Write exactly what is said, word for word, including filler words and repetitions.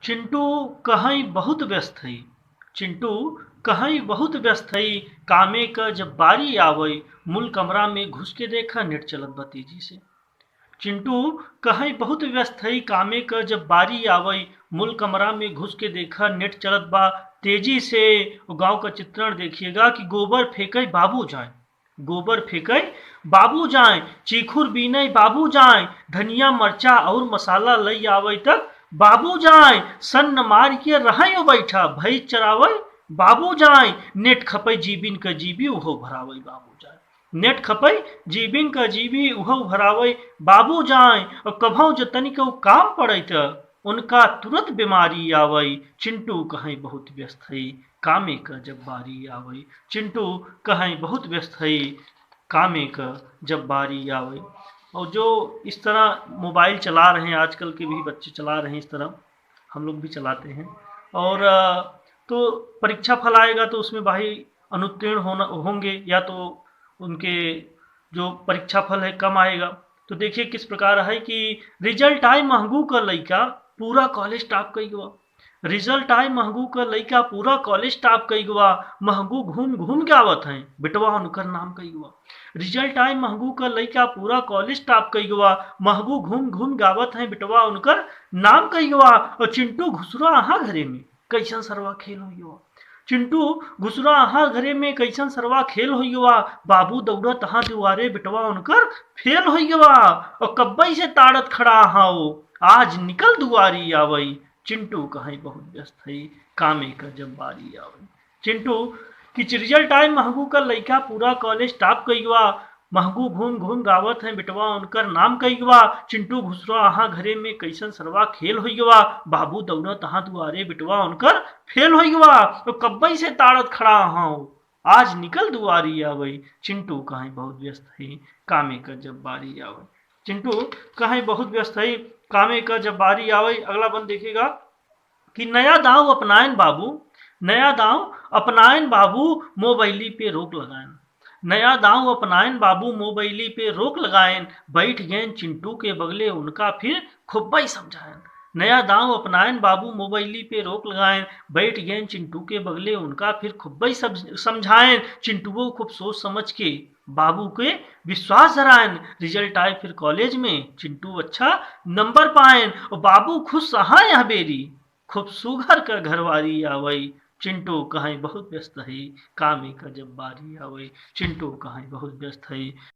चिंटू कहीं बहुत व्यस्त है। चिंटू कहीं बहुत व्यस्त है, कामे क जब बारी आवै, मूल कमरा में घुस के देखा, नेट चलत बा तेजी से। चिंटू कहीं बहुत व्यस्त है, कामे क जब बारी आवै, मूल कमरा में घुस के देखा, नेट चलत बा तेजी से। गांव का चित्रण देखिएगा कि गोबर फेंकै बाबू जाए, गोबर फेंकै बाबू जाए, चीखुर बीनै बाबू जाए, धनिया मरचा और मसाला लई आवै तक बाबू जाए, सन्न मार के रहै ओ बैठा, भैंस चरावै बाबू जाए, नेट खपै जीबिन क जीबी उहो भरावै बाबू जाए। नेट खपै जीबिन क जीबी उहो भरावै बाबू जाए, और कभौ जतनी के काम पड़ै त उनका तुरंत बीमारी आवै। चिंटू कहीं बहुत व्यस्त है, कामे क जब बारी आवै। चिंटू कहीं बहुत व्यस्त है, कामे क जब बारी आवै। और जो इस तरह मोबाइल चला रहे हैं, आजकल के भी बच्चे चला रहे हैं इस तरह, हम लोग भी चलाते हैं। और अ, तो परीक्षा फल आएगा तो उसमें भाई अनुत्तीर्ण होना होंगे, या तो उनके जो परीक्षा फल है कम आएगा। तो देखिए किस प्रकार है कि रिजल्ट आए महंगू का लइका, पूरा कॉलेज टॉप कई गवा। रिजल्ट आए महंगू का लइका, पूरा कॉलेज टॉप कई गवा, महंगू घूम घूम गावत हैं, बेटवा उनकर नाम कई गवा। रिजल्ट आए महंगू का लइका, पूरा कॉलेज टॉप कई गवा, महंगू घूम घूम गावत हैं, बेटवा उनकर नाम कई गवा। और चिंटू घुसरा अहा घरे में, कैसन सरवा खेल होई गवा। चिंटू घुसरा अहा घरे में, कैसन सरवा खेल होई गवा। बाबू दौड़त अहा दुआरे, बेटवा उनकर फेल होई गवा। और कब्बई से ताड़त खड़ा अहा ओ, आज निकल दुआरी आवै। चिंटू कहीं बहुत व्यस्त है, कामे क जब बारी आवै। चिंटू कि रिजल्ट आए महंगू का लइका, पूरा कॉलेज टॉप कई गवा, महंगू घूम घूम गावत हैं, बेटवा उनकर नाम कई गवा। चिंटू घुसरा अहा घरे में, कैसन सरवा खेल होई गवा। बाबू दौड़त अहा दुआरे, बेटवा उनकर फेल होई गवा। तो कब्बई से ताड़त खड़ा अहा ओ, आज निकल दुआरी आवै। चिंटू कहीं बहुत व्यस्त है, कामे क जब बारी आवै। चिंटू कहीं बहुत व्यस्त है, कामे क जब बारी आवै। अगला बंद देखिएगा कि नया दांव अपनाएन बाबू, नया दांव अपनाएन बाबू, मोबाइली पे रोक लगाएन। नया दांव अपनाएन बाबू, मोबाइली पे रोक लगाएन, बैठ गएन चिंटू के बगले, उनका फिर खुब्बई समझाएन। नया दांव अपनाएन बाबू, मोबाइली पे रोक लगाएन, बैठ गएन चिंटू के बगले, उनका फिर खुब्बई सब समझाएन। चिंटुओ खूब सोच समझ के बाबू के विश्वास धराएन। रिजल्ट आए फिर कॉलेज में, चिंटू अच्छा नंबर पाएन, और बाबू खुश अहा यह बेरी, खूब सुघर क घरवारी आवै। चिंटू कहीं बहुत व्यस्त है, कामे क जब बारी आवै। चिंटू कहीं बहुत व्यस्त है,